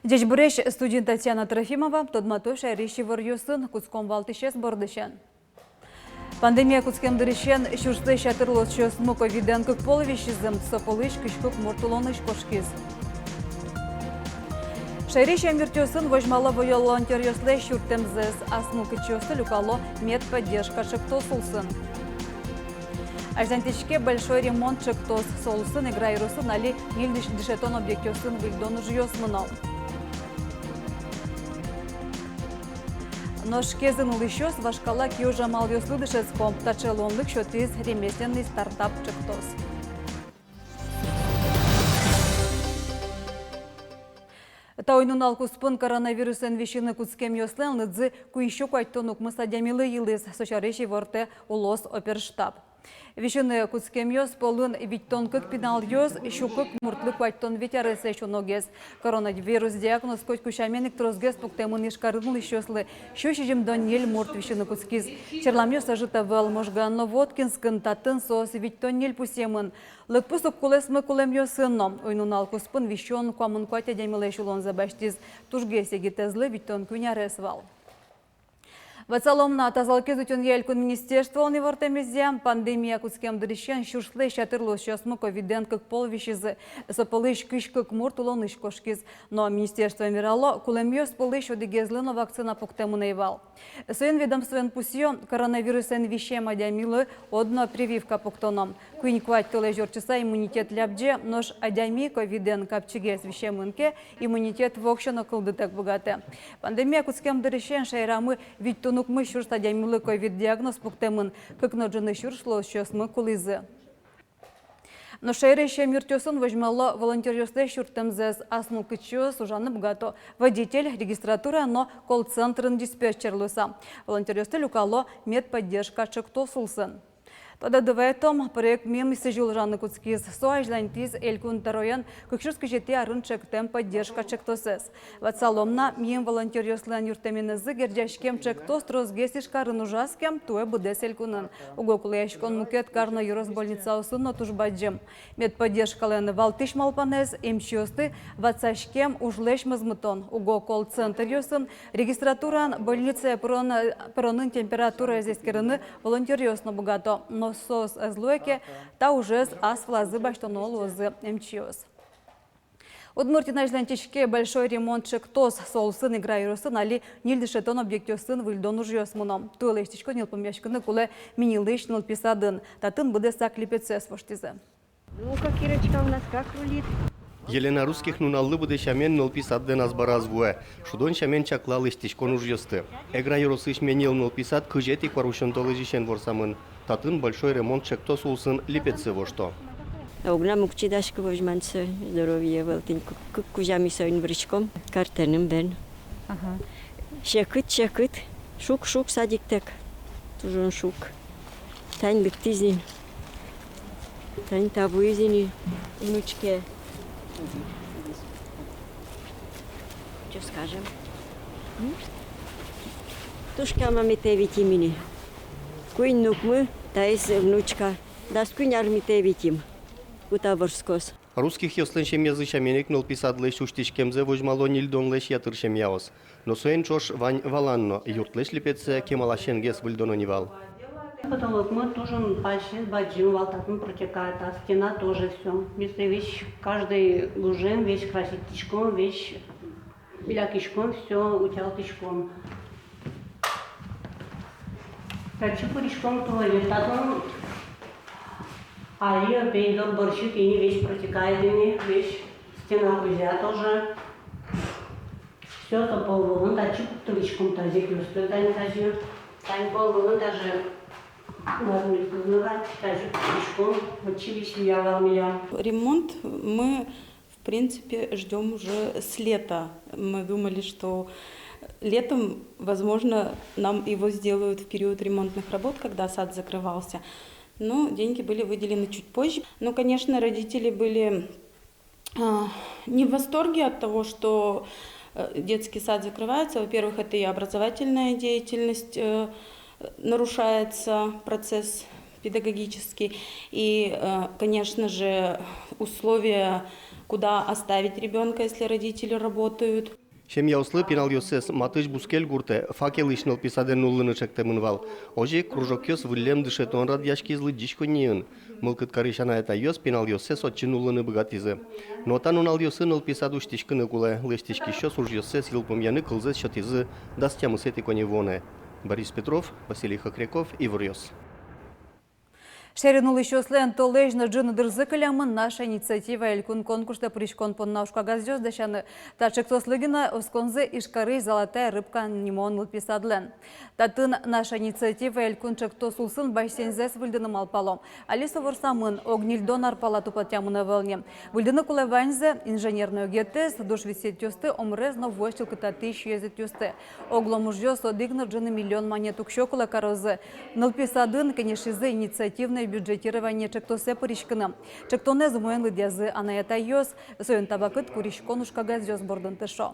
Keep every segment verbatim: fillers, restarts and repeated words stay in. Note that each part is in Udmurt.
Ӟечбуресь, студиын Татьяна Трофимова. Тодмато шаерысь иворъёсын. Кутском валтӥсез бордысен. Пандемия кутскем дырысен сюрслэсь ятыр улосчиосмы ковидэн кык пол висизы, со пӧлысь кызь кык мурт улонысь кошкиз. Шаерысь эмъюртъёсын возьмало волонтёръёслэсь юрттэмзэс, ас мылкыдчиосты люкало «Медподдержка» ӵектос улсын. Азьланьтӥське «Большой ремонт» ӵектос, со улсын Эгра ёросын али ньыль дыш-, дышетон объектъёсын выльдон ужъёс мыно. Нош Кезын улӥсьёс вашкала киож амалъёслы дышетско. Таӵе луонлык сётӥз «Ремесленный стартап» ӵектос. Та уй-нунал куспын коронавирусэн висьыны кутскемъёслэн лыдзы куинь сю куатьтон укмыс адямилы йылӥз, со сярысь ивортэ улос оперштаб. Висьыны кутскемъёс пӧлын витьтон кык пиналъёс, сю кык муртлы куатьтон вить аресэсь уногес. Коронавирус диагноз котьку сямен ик тросгес пуктэмын Ижкарын улӥсьёслы, сю сизьымдон ньыль мурт висьыны кутскиз. Черламъёс ӧжыт ӧвӧл, Можгаын но Воткинскын, татын соос витьтон ньыль пусъемын. Лыдпус уг кулэсмы кулэмъёсын но. Уй-нунал куспын висён куамын куать адямилэсь улонзэ басьтӥз, тужгес егитэзлы витьтон куинь арес вал. Ватсалом на, тазалыкез утёнъя элькун министерстволэн ивортэмезъя, пандемия кутскем дырысен сюрслэсь ятыр улосчиосмы ковидэн кык пол висизы, со пӧлысь кызь кык мурт улонысь кошкиз. Но министерствоын верало, кулэмъёс пӧлысь одӥгезлы но вакцина пуктэмын ӧй вал. Соин ведомствоын пусъё, коронавирусэн висем адямилы одно прививка пуктоно. Куинь-куать толэзь ортчыса иммунитет лябӟе, нош адями ковидэн капчигес висемын ке, иммунитет воксё но кылдытэк быгатэ. Пандемия кутскем дырысен шаерамы витьтон укмыс сюрс адямилы ковид диагноз пуктэмын, кык но ӝыны сюрс улосчиосмы кулӥзы. Нош шаерысь эмъюртъёсын возьмало волонтёръёслэсь юрттэмзэс, ас мылкыдчиос ужаны быгато водитель, регистратура но колл-центрын диспетчер луыса. Волонтёръёсты люкало «Медподдержка» ӵектос улсын. Тодады вайытом, проект мимала сӥзьыл ужаны кутскиз. Со азьланьтӥз элькун тӧроен кык сюрс кызетӥ арын ӵектэм «Поддержка» ӵектосэз. Ватсалом на, мим волонтёръёслэн юрттэменызы герӟаськем ӵектос тросгес Ижкарын ужаз ке, туэ быдэс элькунын. Уго кулэяськон мукет кар но ёрос больницаосын но туж бадӟым. «Медподдержкалэн» валтӥсь малпанэз — эмчиосты ватсаськем ужлэсь мозмытон. Уго колл-центръёсын, регистратураын, больницае пырон-, пыронын температураез эскерыны волонтёръёс но быгато. Но соос ӧз луэ ке, та ужез ас вылазы басьтоно луозы эмчиос. Удмуртиын азьланьтӥське «Большой ремонт» ӵектос, со улсын Эгра ёросын али ньыль дышетон объектъёсын выльдон ужъёс мыно. Туэ лэсьтӥськон йылпумъяськыны кулэ Минилысь нылпи садын. Татын быдэсак липетсэс воштӥзы. Ну-ка, Кирочка у нас как рулит? Елена Русских нуналлы быдэ сямен нылпи садлэн азбараз вуэ. Шудон сямен чакла лэсьтӥськон ужъёсты. Эгра ёросысь Менил нылпи сад кызетӥ куарусён толэзьысен ворсамын. Татын «Большой ремонт» ӵектос улсын липетсы вошто. Огнам уг чидаськы возьманы со, здоровье ӧвӧл, тӥни кык, кык кузя ми соин выриськом, картэным бен. Ага. Секыт, секыт, шуг, шуг садиктэк, туж ик шуг. Тань лыктӥз ини. Тань та вуиз ини внучке. Чё скажем? М? Туж кема ми тӥ витим ини. Куинь нукмы, таиз внучка. Дас куинь ар ми тӥ витим. Кута вордскоз. Русскихъёслэн семьязы сямен ик нылпи садлэсь усьтӥськемзэ возьмало ньыльдонлэсь ятыр семьяос. Но соин ӵош вань валан но: юртлэсь липетсэ кемаласенгес выльдоно ни вал. Потолокмы туж ик пасьмыз бадӟым вал, татын протекает, а стена тоже всё. Ми сое весь, каждый гужем весь краситьтӥськом, весь лякиськом, всё утялтӥськом. Татчы пыриськом туалет, татын али пейдор борщик ини весь протекает ини, весь стена кузя тоже. Всё, со пол вылын татчы пуктылӥськом тазикъёсты, тань тазьы. Тань пол вылын даже мармеладъёс тазьы пуктылӥськом, отчы весь вия вал милям. Ремонт мы, в принципе, ждём уже с лета. Мы думали, что летом, возможно, нам его сделают в период ремонтных работ, когда сад закрывался. Но деньги были выделены чуть позже. Но, конечно, родители были а, не в восторге от того, что, э, детский сад закрывается. Во-первых, это и образовательная деятельность, э, нарушается, процесс педагогический. И, э, конечно же, условия, куда оставить ребёнка, если родители работают. Семьяослы пиналъёссэс матысь бускель гуртэ, Факелысь нылпи садэ нуллыны чектэмын вал. Озьы ик кружокъёс выллем дышетон радъяськизы лыдӟиськонниын. Мылкыд карись анай-атайёс пиналъёссэс отчы нуллыны быгатӥзы. Но та нуналъёсы нылпи сад усьтӥськыны кулэ, лэсьтӥськисьёс ужъёссэс йылпумъяны кылзэс сётӥзы дас тямысэтӥ коньывуонэ. Борис Петров, Василий Хохряков, «Иворъёс». Шаерын улӥсьёслэн толэзь но ӝыны дырзы кылемын «Наша инициатива» элькун конкурсэ пыриськон понна ужкагазъёс дасяны. Та чектослы гинэ осконзы Ижкарысь «Золотая рыбка» нимо нылпи садлэн. Татын «Наша инициатива» элькун чектос улсын бассейнзэс выльдыны малпало. Али со ворсамын, ог ньыльдон ар пала тупатъямын ӧвӧл ни. Выльдыны кулэ ваньзэ: инженерной огетэз, душ висъетъёсты, омырез но вуэз чылкытатӥсь ёзэтъёсты. Оглом ужъёс одӥг но ӝыны миллион манет уксё кулэ карозы. Нылпи садын кенешизы инициативное бюджетирование чектосэ пыриськыны. Чектонэз умоен лыдъязы анай-атайёс, соин та вакытэ куриськон ужкагазъёс бордын тыршо.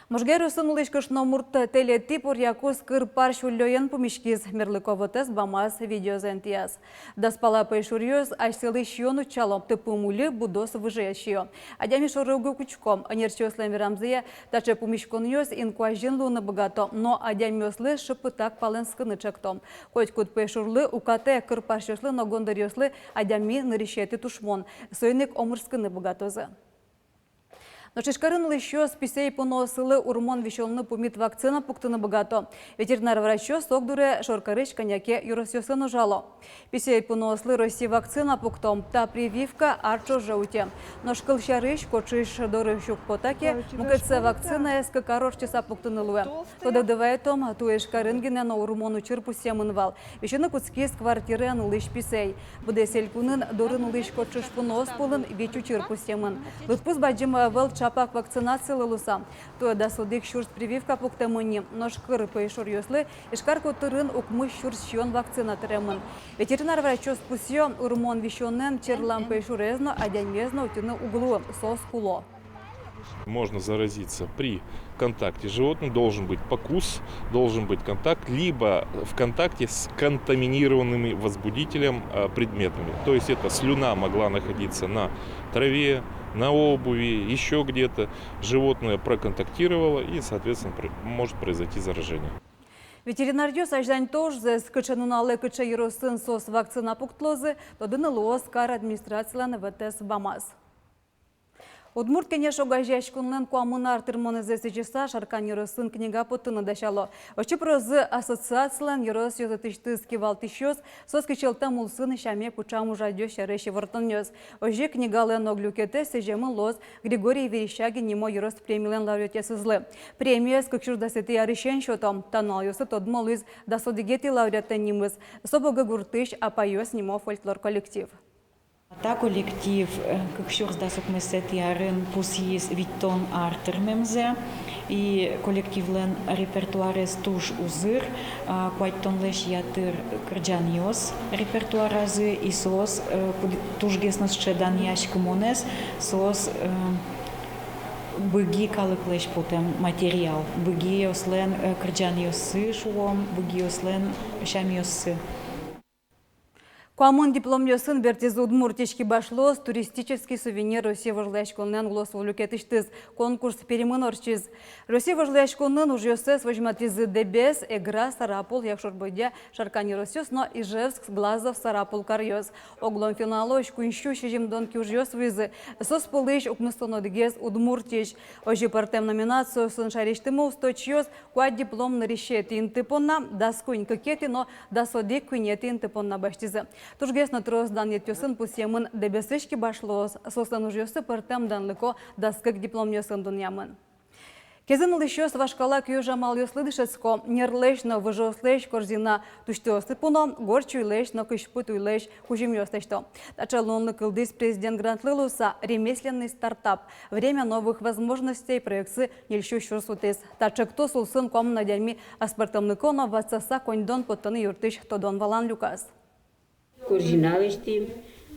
Можга ёросын улӥсь кышномурт тэлетӥ поръякуз кыр-пар сюллёен пумиськиз. Мерлыко вотэс бамаз видеозэ интыяз. Дас пала пӧйшуръёс асьсэлы сиён утчало, тыпым улли будос выжые сиё. Адями шоры уг учко. Ӧнерчиослэн верамзыя, таӵе пумиськонъёс инкуазьын луыны быгато, но адямиослы шыпытак палэнскыны чекто. Котькуд пӧйшурлы, укатэ кыр-парсьёслы но гондыръёслы, адями нырысетӥ тушмон. Соин ик омырскыны быгатозы. Нош Ижкарын улӥсьёс писэй пуныоссылы урмон висёнлы пумит вакцина пуктыны быгато. Ветеринар врачъёс огдуре шоркарысь кӧня ке ёросъёсын ужало. Писэй пуныослы Россия вакцина пукто. Та прививка ар ӵоже уте. Нош, кылсярысь, кочысь дорысь уг пота ке, мукетсэ вакцинаез кык ар ортчыса пуктыны луэ. Тодады вайытом, туэ Ижкарын гинэ но урмон учыр пусъемын вал. Висьыны кутскиз квартираын улӥсь писэй. Быдэс элькунын дорын улӥсь кочыш пуныос пӧлын вить учыр пусъемын. Лыдпус бадӟым ӧвӧл чапак вакцинацилы луыса. Туэ дас одӥг сюрс прививка пуктэмын ни, нош кыр пӧйшуръёслы Ижкар котырын укмыс сюрс сиён вакцина тыремын. Ветеринар врачъёс пусъё, урмон висёнэн черлам пӧйшурез но, адямиез но утьыны уг луы, соос куло. Можно заразиться при контакте с животным, должен быть покус, должен быть контакт, либо в контакте с контаминированными возбудителем, а, предметами. То есть это слюна могла находиться на траве, на обуви, ещё где-то. Животное проконтактировало и, соответственно, при-, может произойти заражение. Ветеринаръёс азьланьто ужзэс, кыӵе нуналэ кыӵе ёросын соос вакцина пуктылозы, тодыны луоз кар администрацилэн вотэс бамаз. «Удмурт кенеш» огазеяськонлэн куамын ар тырмонэзэ сӥзьыса Шаркан ёросын книга поттыны дасяло. Отчы пырозы ассоциацилэн ёрос ёзэтысьтыз кивалтӥсьёс, соос кичӧлтэм улсын сяме кучам ужрадъёс сярысь ивортонъёс. Озьы книгалэн ог люкетэз сӥземын луоз Григорий Верещагин нимо ёрос премилэн лауреатъёсызлы. Премиез кык сюрс дасэтӥ арысен сёто. Та нуналъёсы тодмо луиз дас одӥгетӥ лауреатлэн нимыз. Со Богы гуртысь «Апайёс» нимо фольклор коллектив. Та коллектив, э, кык сюрс дас укмысэтӥ арын пусйиз витьтон ар тырмемзэ, и коллективлэн репертуарез туж узыр, а, куатьтонлэсь ятыр кырӟанъёс репертуаразы, и соос, э, куд-, тужгес но сыӵе данъяськымонэз, соос, э, Быги калыклэсь потэм материал. Быгиослэн, э, кырӟанъёссы, шуом, быгиослэн сямъёссы. Куамын дипломъёсын бертӥзы Удмуртиысь кибашлыос «Туристический сувенир» Россия вожвылъяськонлэн улосвыл люкетысьтыз. Конкурс Пермьын ортчиз. Россия вожвылъяськонын ужъёссэс возьматӥзы Дэбес, Эгра, Сарапул, Якшур-Бӧдья, Шаркан ёросъёс но Ижевск, Глазов, Сарапул каръёс. Огъя финалозь куинь сю сизьымдон киужъёс вуизы, соос пӧлысь укмыстон одӥгез Удмуртиысь. Озьы пӧртэм номинациосын шаерысьтымы усточиос куать диплом нырысетӥ инты понна, дас куинь кыкетӥ но дас одӥг куинетӥ инты понна басьтӥзы. Тужгес но трос данъетъёсын пусъемын Дэбесысь кибашлыос, соослэн ужъёссы пӧртэм данлыко дас кык дипломъёсын дунъямын. Кезын улӥсьёс вашкала киужамалъёслы дышетско: ньӧрлэсь но выжыослэсь корзина тусьтыосты пуно, горд сюйлэсь но кызьпу туйлэсь кузьымъёс лэсьто. Таӵе луонлык кылдӥз президент грантлы луыса «Ремесленный стартап. Время новых возможностей» проектсы ньыль сю сюрс утӥз. Та чектос улсын куамын адями аспӧртэмлыко но ватсаса коньдон поттыны юрттӥсь тодон-валан люказ. Корзина лэсьтӥм,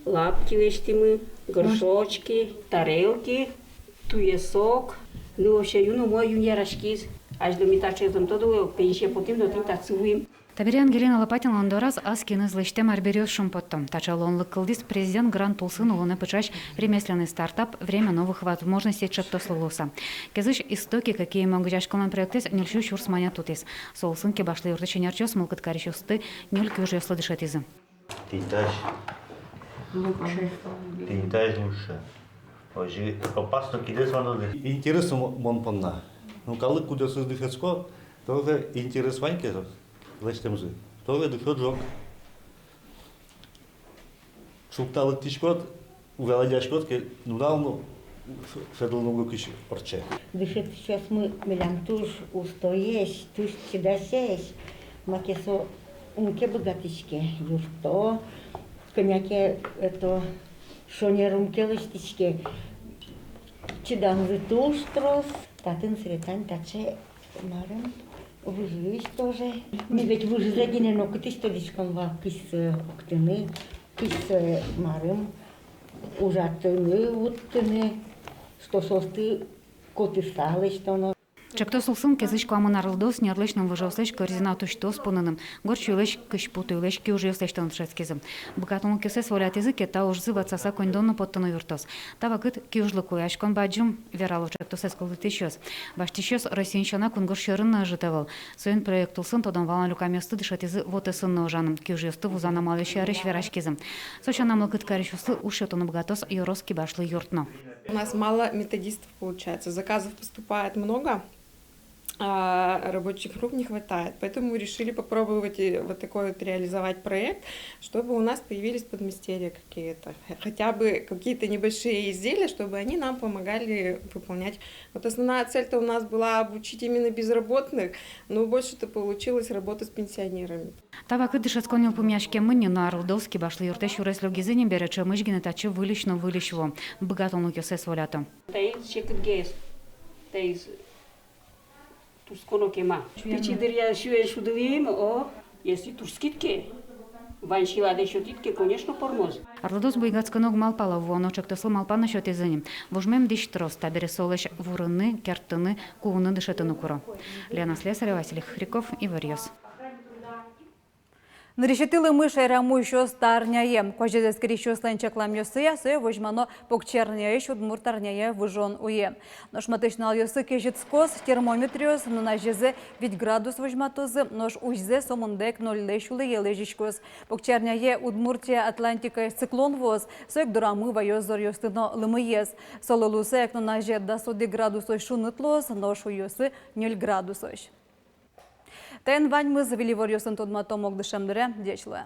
лапки лэсьтӥмы, горшочки, тарелки, туесок. Ну, вообще, юн умой, юн яраськиз. Азьло ми таӵеез ӧм тодылэ, пенсие потӥм но тӥни татчы вуим. Табере Ангелина Лопатиналэн дораз ас киыныз лэсьтэм арбериос шумпотто. Таӵе луонлык кылдӥз президент грант улсын улонэ пыӵась «Ремесленный стартап. Время новых возможностей» ӵектослы луыса. Кезысь «Истоки, какие мы» огазеяськонлэн проектэз ньыль сю сюрс манет утӥз. Со улсын Кибашлы юртысь ӧнерчиос мылкыд карисьёсты ньыль киужъёслы дышетӥзы. Тӥни таӵе. Тӥни таӵе лучше. Озьы опасно кидэс вандоды. Интерес мо-, мон понна. Ну, калык кудъёсыз дышетско, тоже интерес вань ке, лэсьтэмзы. Тоже дышод жог. Шукта лыктӥськод, ужалляськод ке, нунал но, ф-, федыл но уг кыӵе ортче. Дышетӥсьёсмы милям туж устоесь, туж чидасесь, маке со ум ке быгатӥське, юртто, кӧня ке это, шонер ум ке лэсьтӥське, чиданзы туж трос. Татын сыӵе тань таӵе, марым, выжыысь тоже. Ми ведь выжызэ гинэ нокытысь тодӥськом вал, кызьы сое октыны, кызьы сое, марым, ужатыны, вуттыны, что соосты котыса лэсьтоно. Ӵектос улсын Кезысь куамын арлыдоос нерлэсь но выжыослэсь корзина тусьтыос поныны, горд сюйлэсь, кызьпу туйлэсь киужъёс лэсьтыны дышетскизы. Быгатонлыкъёссэс волятӥзы ке, та ужзы ватсаса коньдон но поттыны юрттоз. Та вакыт киужлы кулэяськон бадӟым, верало ӵектосэз кылдытӥсьёс. Басьтӥсьёс Россиын сяна кунгож сьӧрын но ӧжыт ӧвӧл. Соин проект улсын тодон-валан люкамъёсты дышетӥзы вотэсын но ужаны, киужъёсты вузан амалъёс сярысь вераськизы. Со сяна мылкыд карисьёслы уж сётыны быгатоз ёрос кибашлы юрт но. У нас мало методистов получается. Заказов поступает много, а рабочих рук не хватает. Поэтому мы решили попробовать и вот такой вот реализовать проект, чтобы у нас появились подмастерья какие-то. Хотя бы какие-то небольшие изделия, чтобы они нам помогали выполнять. Вот основная цель-то у нас была обучить именно безработных, но больше-то получилось работа с пенсионерами. Та вакыт дышетскон йылпумъяськемын ни, но арлыдоос кибашлы юртэ сюрес лёгизы ни бере, ӵемысь гинэ татчы выльысь но выльысь вуо, быгатонлыкъёссэс волято. Таиз секытгес, таиз туртсконо кема. Пичи дыръя сюэн шудылӥм, о, если туртскид ке, вань силадэс сётӥд ке, конечно, пӧрмоз. Арлыдоос буйгатскыны уг малпало, вуоно ӵектослы малпаны сётӥзы ни. Вужмем дӥсь трос, табере солэсь вурыны, керттыны, куыны дышетыны куро. Лена Слесарева, Василий Хохряков, «Иворъёс». Нырысетӥ лымы шаерамы усёз та арняе. Куазез эскерисьёслэн чакламъёссыя, сое возьмано Покчиарняысь Удмуртарняе выжон уе. Нош матысь нуналъёсы кезьытскоз, термометръёс нуназезэ вить градус возьматозы, нош усьзэ сомындаик нольлэсь улӥе лэзиськоз. Покчиарняе Удмуртия Атлантикаысь циклон вуоз, со ик дорамы ваёз зоръёсты но лымыез. Солы луысаяк нуназе дас одӥг градусозь шуныт луоз, нош уйёсы ньыль градусозь. Таин ваньмыз. Выль иворъёсын тодматом огдышем дыре. Ӟеч луэ.